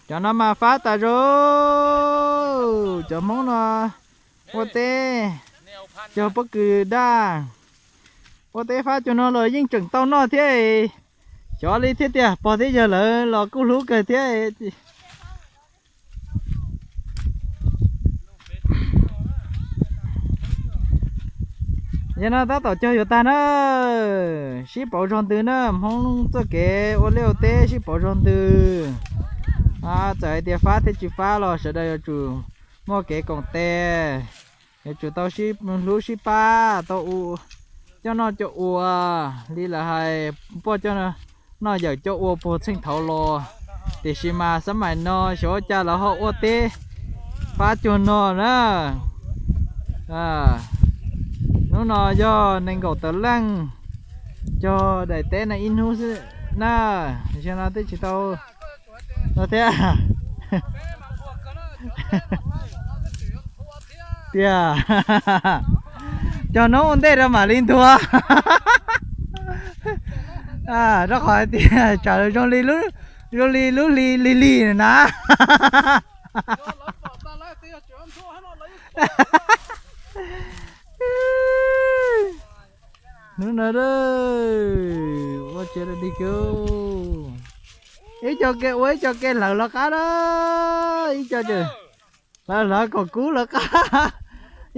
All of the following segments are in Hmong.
Cov no mas fab tas zog, cov Hmoob no ua teb cog pob kws daj, ua teb fab cuag no los yeej tseem tau noj thiab. Xyov li thiab tiag, pog thiab yawg lawv los kuj hlub kawg thiab. Yog no tab tom cog yuav tag na, sib pauv zog ntws na, Hmoob txoj kev ua liaj ua teb sib pauv zog ntws. Txawm hais tias fab thiab tsis fab los sawv daws yuav tsum muaj kev koom tes, yuav tsum tau sib hlub sib pab, tau u coj noj coj ua li lawv hais, puaj coj noj yawm coj ua puag txheej thaud los. Tiam sis mas xab maim no xyov ua cas lawv ho ua teb fab cuag no na. Hnub no yog nees nkaum tawm leej cog daim teb no ib hnub xwb na, no twb tsis tau no thiab. Tiag, cog hnub ua ntej rau mam li ntuag. Rau qhov hais tias tsam zoo li, zoo li lub hli lig lig na. Hnub no ua tsev dig kawg, ib co ke ua ib co ke hlawv lawv qab na, ib co hlawv hlawv kom kub lawv qab.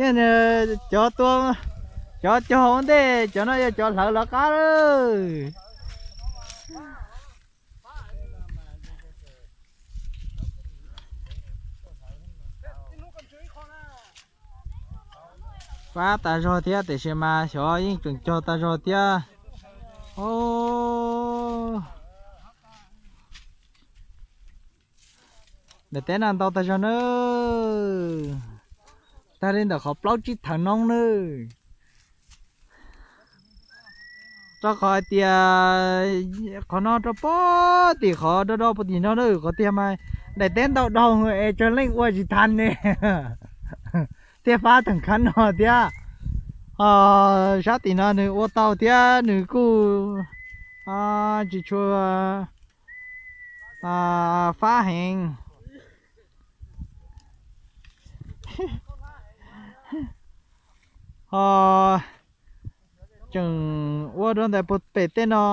Yog cov tua, cov cog ua ntej, cov no yog cov hlawv lawv qab lawm. Fab tas zog thiab tiam sis mas xyov yeej tseem cog tas zog thiab. Daim teb no ntau tas zog na, tag li ntawm qhov plaub tsib thawv noob na. Rau qhov hais tias qhov no rau pem tim qhov do do puag tim no na, qhov tiag mas daim teb ntau dhau es tsawg leej ua tsis tau ne. Thiaj fab theem khab no thiab. Sab tim no nws ua tau thiab nws kuj tsis tshua fab heev. Ho tseem ua rau ntawm puag pem tej no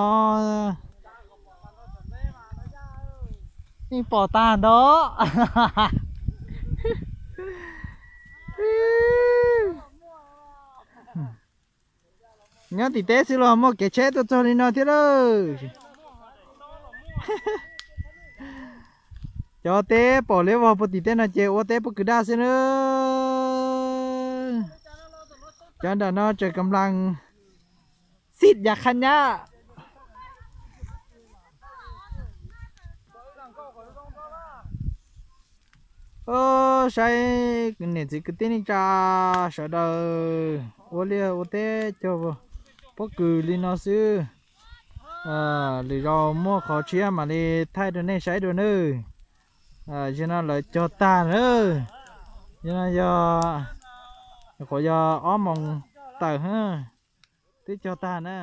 yeej pom tag ntau. Nyob tim teb xwb los muaj kev tsheb tuaj txog li no thiab lawm. Cov teb pom liab vog puag tim teb no ces ua teb pob kws daj xwb na. Cov nram no tseem kam las xij yam qha nyab. Saib niam txiv kwv tij neej tsa sawv daws ua liaj ua teb cog pob kws li no xwb. Lwm zaus muaj qhov tshiab mam li thaij rau nej saib dua nawb. Zaum no lawv cog tag na. Zaum no yog, nyuam qhuav yog ob moos tawm, twb cog tag na.